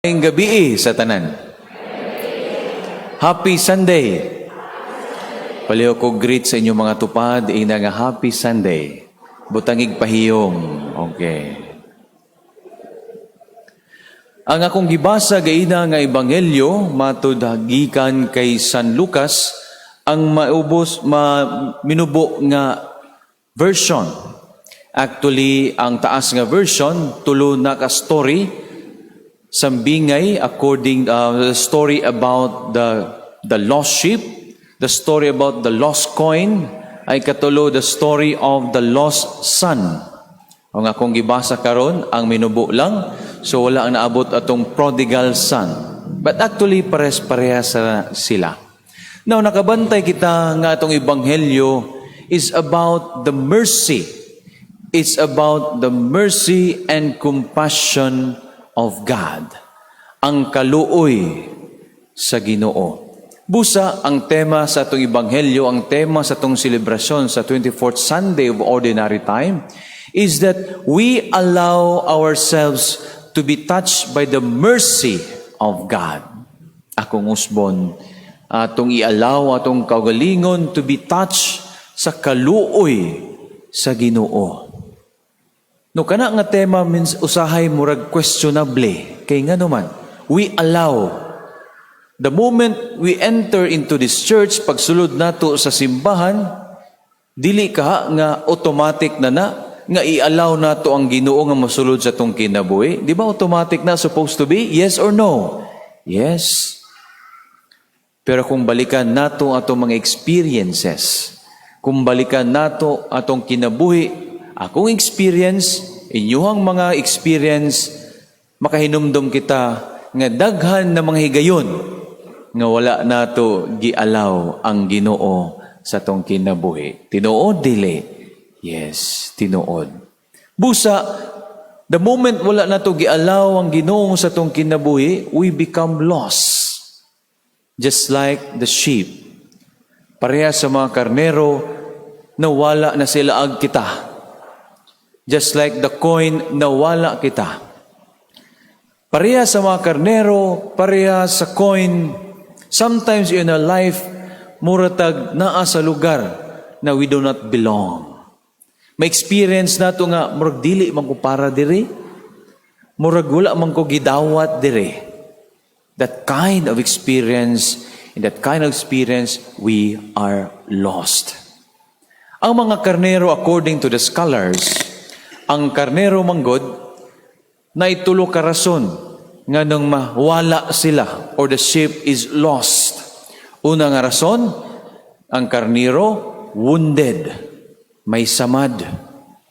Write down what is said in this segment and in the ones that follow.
Maayong gabii sa tanan. Happy Sunday. Palihog ko greet sa inyong mga tupad, ina nga Happy Sunday. Butangig pahiyom. Okay. Ang akong gibasa gaina nga ebanghelyo matud gikan kay San Lucas, ang maubos ma minubo nga version. Actually, ang taas nga version tulo na ka story sambingay according the story about the lost sheep, the story about the lost coin, ay katulo, the story of the lost son. Ang akong gibasa karon ang minubo lang, so wala ang naabot atong prodigal son. But actually pares-parehas sila. Now, nakabantay kita nga atong ebanghelyo is about the mercy. It's about the mercy and compassion of God. Ang kaluoy sa Ginoo. Busa ang tema sa atong ebanghelyo, ang tema sa atong selebrasyon sa 24th Sunday of Ordinary Time is that we allow ourselves to be touched by the mercy of God. Akong usbon, atong i-allow atong kaugalingon to be touched sa kaluoy sa Ginoo. No, kana nga tema means usahay murag questionable kay ngano man we allow, the moment we enter into this church, pagsulod nato sa simbahan, dili ka nga automatic na na nga i-allow nato ang Ginoo nga mosulod sa atong kinabuhi? Di ba automatic na supposed to be? Yes or no? Yes. Pero kung balikan nato atong mga experiences, kung balikan nato atong kinabuhi, akong experience, inyuhang mga experience, makahinumdum kita nga daghan na mga higayon nga wala nato gi-allow ang Ginoo sa atong kinabuhi. Tinuod dili? Yes, tinuod. Busa, the moment wala nato gi-allow ang Ginoo sa atong kinabuhi, we become lost. Just like the sheep. Pareha sa mga karnero, nawala na sila ag kita. Just like the coin, nawala kita. Pareha sa mga karnero, pareha sa coin, sometimes in our life, muratag naa sa lugar na we do not belong. May experience nato nga, murag dili man ko para diri. Murag wala man ko gidawat diri. That kind of experience, in that kind of experience, we are lost. Ang mga karnero, according to the scholars, ang karnero manggod, naay tulo ka rason nga nang mawala sila or the sheep is lost. Una nga rason, ang karnero wounded, may samad.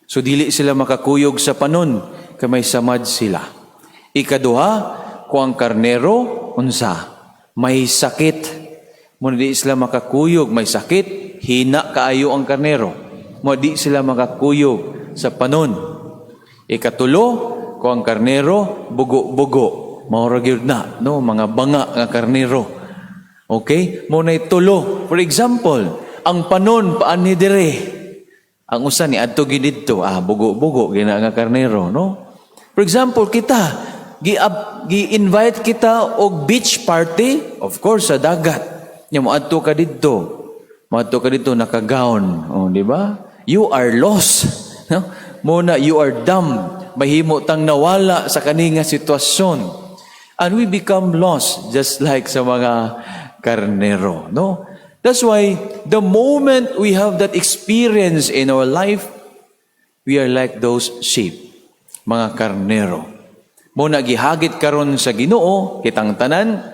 So dili sila makakuyog sa panon kay may samad sila. Ikaduha, kung ang karnero unsa, may sakit. Mo di sila makakuyog, may sakit, hina kaayo ang karnero. Mo di sila makakuyog sa panon. Ikatulo, kung ang karnero bugo-bugo, mao ra gyud na, no, mga banga nga karnero. Okay? Mo na tulo. For example, ang panon paani dire. Ang usa ni adto gid didto, bugo-bugo gina nga karnero, no? For example, kita gi-invite kita og beach party, of course sa dagat. Nya mo adto ka didto. Moadto ka didto naka-gown, oh, di ba? You are lost, no? Mo na you are dumb. Mahimo tang nawala sa kani nga sitwasyon. And we become lost just like sa mga karnero, no? That's why the moment we have that experience in our life, we are like those sheep, mga karnero. Mo na gihagit karon sa Ginoo, kitang tanan,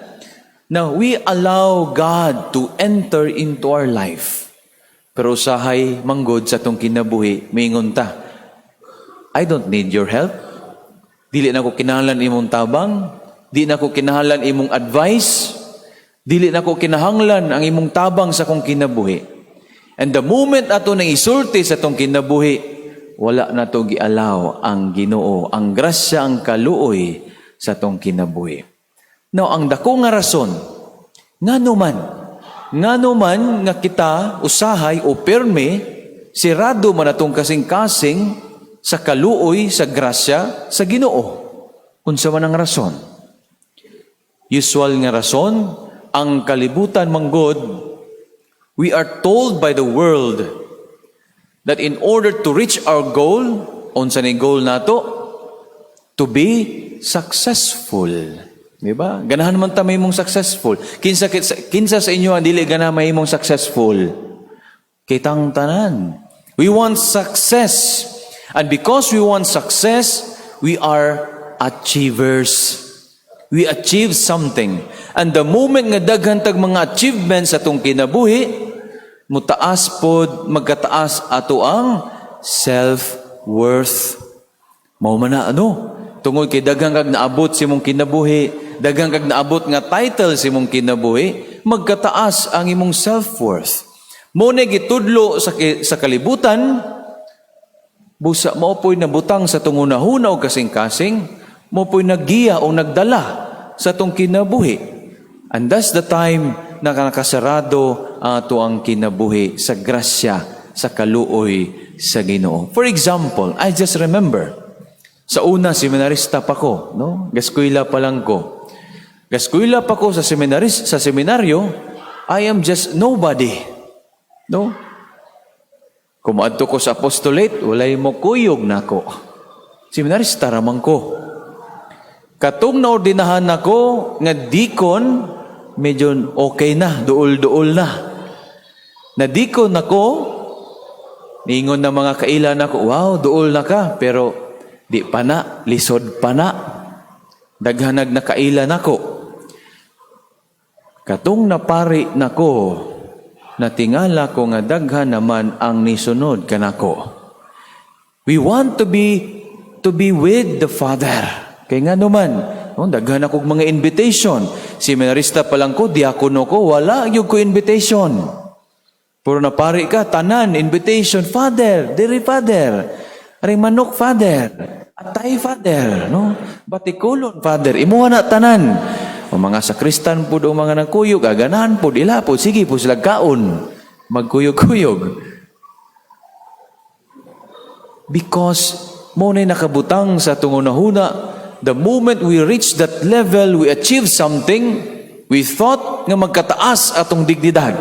na we allow God to enter into our life. Pero usahay manggod sa atong kinabuhi, mingon ta, "I don't need your help. Dili na ko kinahanglan imong tabang, di na ko kinahanglan imong advice, dili na ko kinahanglan ang imong tabang sa akong kinabuhi." And the moment ato nang isulti sa atong kinabuhi, wala na to gi-allow ang Ginoo, ang grasya, ang kaluoy sa atong kinabuhi. Now, ang dako nga rason, ngano man nga kita usahay o perme, sirado man atong kasing-kasing sa kaluoy, sa grasya, sa Ginoo? Unsa man ang rason? Usual nga rason, ang kalibutan manggod, we are told by the world that in order to reach our goal, unsa ni goal nato? To be successful. Di ba? Ganahan man ta mahimong successful. Kinsa sa inyo ang dili ganahan mahimong successful? Kitang tanan. We want success. And because we want success, we are achievers. We achieve something. And the moment nga daghan tag mga achievements sa atong kinabuhi, mutaas pod, magkataas ato ang self-worth. Mao man na, ano? Tungod kay daghan kag naabot sa imong kinabuhi, daghan kag naabot nga title sa imong kinabuhi, magkataas ang imong self-worth. Mao na gitudlo sa kalibutan, busa mao po'y nabutang sa atong hunahuna o kasing-kasing, mao po'y naggiya o nagdala sa atong kinabuhi. And that's the time na nakasarado ang ato ang kinabuhi sa grasya, sa kaluoy sa Ginoo. For example, I just remember, sa una, seminarista pa ko, no? Gaskwela pa lang ko. Gaskwela pa ko sa seminaryo, I am just nobody. No? Kung maadto ko sa apostolate, walay mo kuyog nako. Seminarista raman ko. Katong naordinahan nako nga deacon, medyo okay na, duol-duol na. Na deacon nako, ningon na mga kaila nako, "Wow, duol na ka," pero di pa na, lisod pa na. Daghanag na kaila nako. Katong napari nako, natingala ko nga daghan naman ang nisunod kanako. We want to be with the Father. Kay nga naman, no, daghan ako mga invitation. Seminarista pa lang ko, diakono ko, wala gyud ko invitation. Puro na pari ka, tanan, invitation, "Father, diri Father. Aring manok, Father. Atay, Father, no? Batikulon, Father." Imuha na tanan. O mga sakristan pud o mga nagkuyog, aganahan pud, ila pud, sige po sila kaon. Magkuyog-kuyog. Because mao na'y nakabutang sa atong hunahuna, the moment we reach that level, we achieve something, we thought nga magkataas atong dignidad,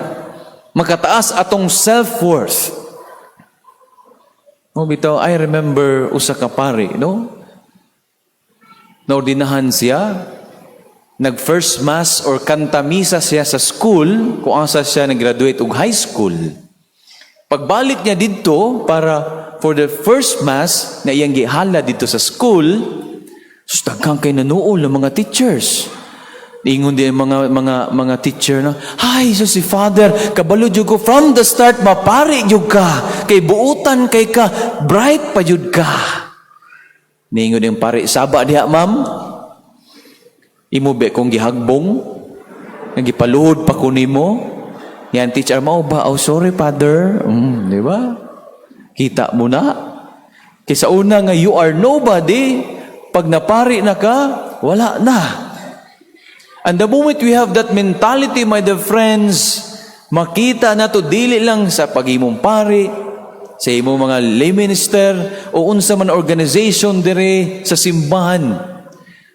magkataas atong self-worth. Oh, bitaw, I remember usa ka pari, no? Naordinahan siya, nag first mass or kantamisa siya sa school, kung asa siya nag-graduate og high school. Pagbalik niya didto para for the first mass na iyang gihala didto sa school, sus, daghan kay nanuol ng mga teachers. Ingon din ang mga teacher na, "Ay, so si Father, kabalo jud ko from the start, mapari jud ka. Kay buutan kay ka, bright pa jud ka." Niingon yung pari, "Saba diha, ma'am. Imo be kong gihagbong, nagipaluhod pa ko nimo." Yan, teacher, "Mao ba? Oh, sorry, Father." Di ba? Kita mo na. Kaysa una nga you are nobody, pag napari na ka, wala na. And the moment we have that mentality, my dear friends, makita na to dili lang sa pagimong pari, sa imong mga lay minister, o unsa man organization dire sa simbahan.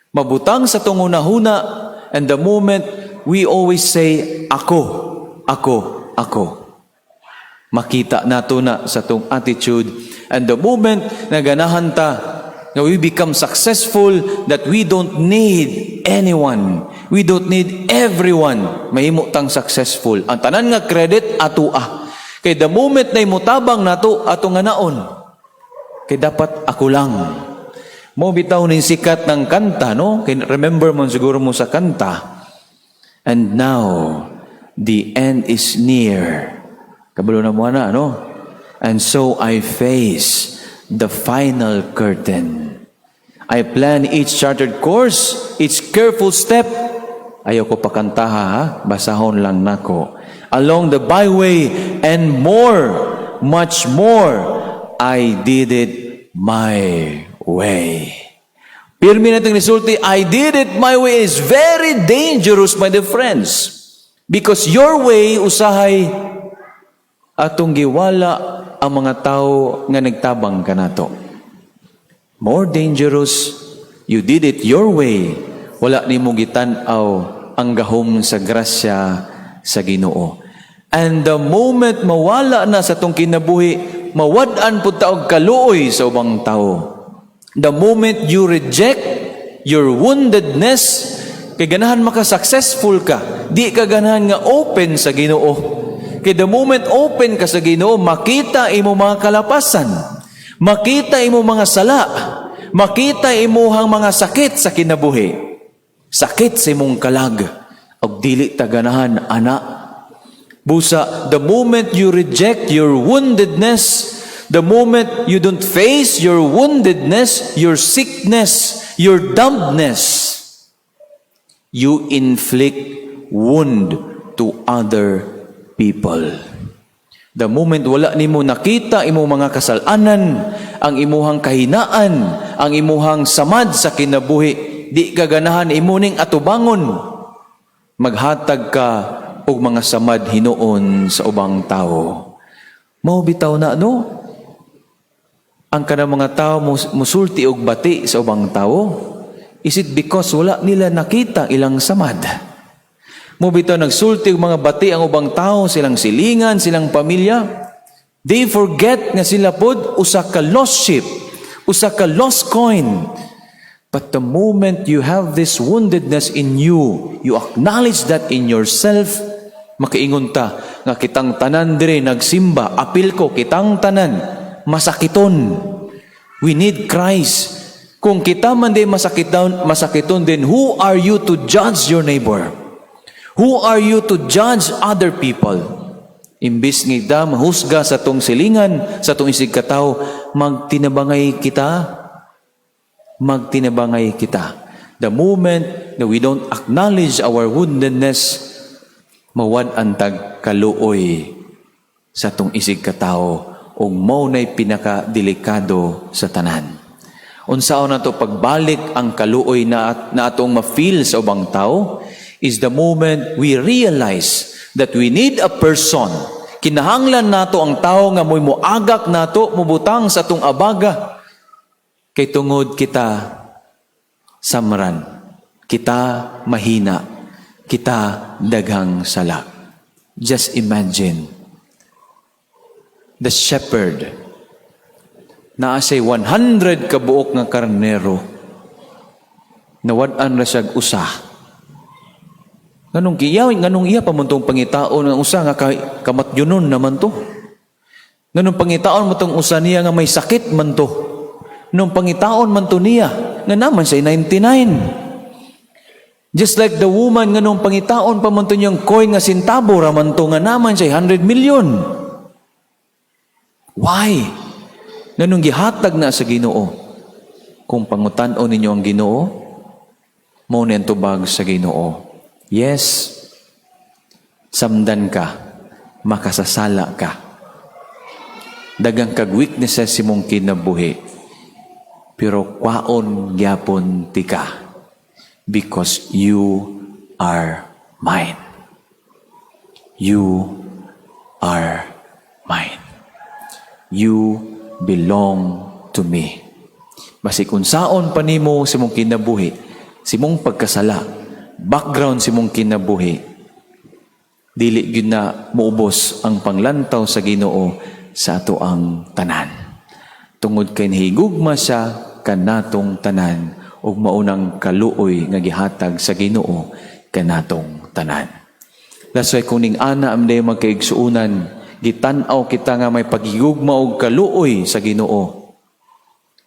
Mabutang sa atong hunahuna, and the moment we always say, "Ako, ako, ako." Makita nato na sa atong attitude. And the moment na ganahan ta, nga we become successful, that we don't need anyone. We don't need everyone. Mahimo tang successful. Ang tanan nga credit, ato ah. Kay the moment na imutabang nato, ato nga naon. Kay dapat ako lang. Mao bitaw ning sikat ng kanta, no? Kay remember mo siguro mo sa kanta. "And now, the end is near." Kabalo na mo na, no? "And so I face the final curtain. I plan each charted course, each careful step." Ayaw ko pakantaha, ha? Basahon lang nako. "Along the byway and more, much more, I did it my way." Pirmi natin resulti, "I did it my way" is very dangerous, my dear friends. Because your way, usahay, atong giwala ang mga tao nga nagtabang kanato. More dangerous, you did it your way. Wala nimo gitan-aw ang gahom sa grasya sa Ginoo. And the moment mawala na sa atong kinabuhi, mawad-an pud ta og kaluoy sa ubang tao. The moment you reject your woundedness, kay ganahan maka-successful ka, di ka ganahan nga open sa Ginoo. Kay the moment open ka sa Ginoo, makita imo mga kalapasan, makita imo mga sala, makita imuhang mga sakit sa kinabuhi, sakit sa imong kalag, og dili ta ganahan ana. Busa, the moment you reject your woundedness, the moment you don't face your woundedness, your sickness, your dumbness, you inflict wound to other people. The moment wala nimo nakita imo mga kasalanan, ang imuhang kahinaan, ang imuhang samad sa kinabuhi, di ka ganahan imo ning atubangon, maghatag ka og mga samad hinuon sa ubang tao. Mao bitaw na, no? Ang kanang mga tao musulti og bati sa ubang tao, is it because wala nila nakita ilang samad? Mao bitaw nagsulti og mga bati ang ubang tao, silang silingan, silang pamilya. They forget nga sila pod usa ka lost sheep, usa ka lost coin. But the moment you have this woundedness in you, you acknowledge that in yourself, makaingon ta nga kitang tanan dire nagsimba, apil ko kitang tanan masakiton. We need Christ. Kung kita man di masakiton, masakiton din, who are you to judge your neighbor? Who are you to judge other people? Imbis nga kita mahusga sa atong silingan, sa atong isig katawo, magtinabangay kita, magtinabangay kita. The moment that we don't acknowledge our woundedness, mawad-an tag kaluoy sa atong isig katawo ug mao nay pinakadelikado sa tanan. Unsaon nato pagbalik ang kaluoy na atong ma-feel sa ubang tao is the moment we realize that we need a person. Kinahanglan nato ang tao nga mo'y moagak nato, mubutang sa atong abaga. Kay tungod kita samran, kita mahina, kita daghang sala. Just imagine the shepherd naa siya'y 100 kabuok nga karnero, nawad-an ra siya usa. Nganong kiyaw, nganong iya pa man tong pangitaon ang usa nga kamatyunon naman to? Nganong pangitaon mo tong usa niya nga may sakit man to? Nung pangitaon man to niya nga naman siya 99. Just like the woman, nganong pangitaon pa man to niyang coin nga sentabo ra man to nga naman siya 100 million. Why? Nganong gihatag na sa Ginoo? Kung pangutan-on ninyo ang Ginoo, mao ni ang tubag sa Ginoo. Yes, samdan ka, makasasala ka. Daghang kag weaknesses imong kinabuhi. Pero kwaon gyapon tika because you are mine. You are mine. You belong to me. Basig unsaon pa nimo sa imong kinabuhi, sa imong pagkasala, background sa imong kinabuhi, dili gyud na muubos ang panglantaw sa Ginoo sa ato ang tanan. Tungod kay nahigugma siya kanatong tanan ug maunang kaluoy nga gihatag sa Ginoo kanatong tanan. That's why kung ning ana amday magkaigsuunan, gitan-aw kita nga may pagigugma og kaluoy sa Ginoo.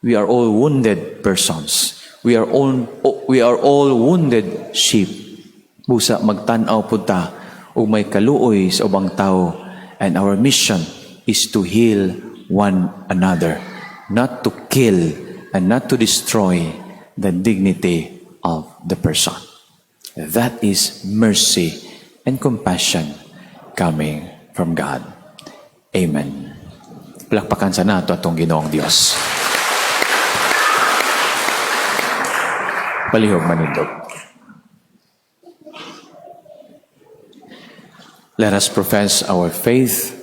We are all wounded persons. We are all wounded sheep. Busa magtan-aw pud ta og may kaluoy sa ubang tao, and our mission is to heal one another, not to kill and not to destroy the dignity of the person. That is mercy and compassion coming from God. Amen. Palakpakan sa nato atong Ginoong Dios. Palihog manindog. Let us profess our faith.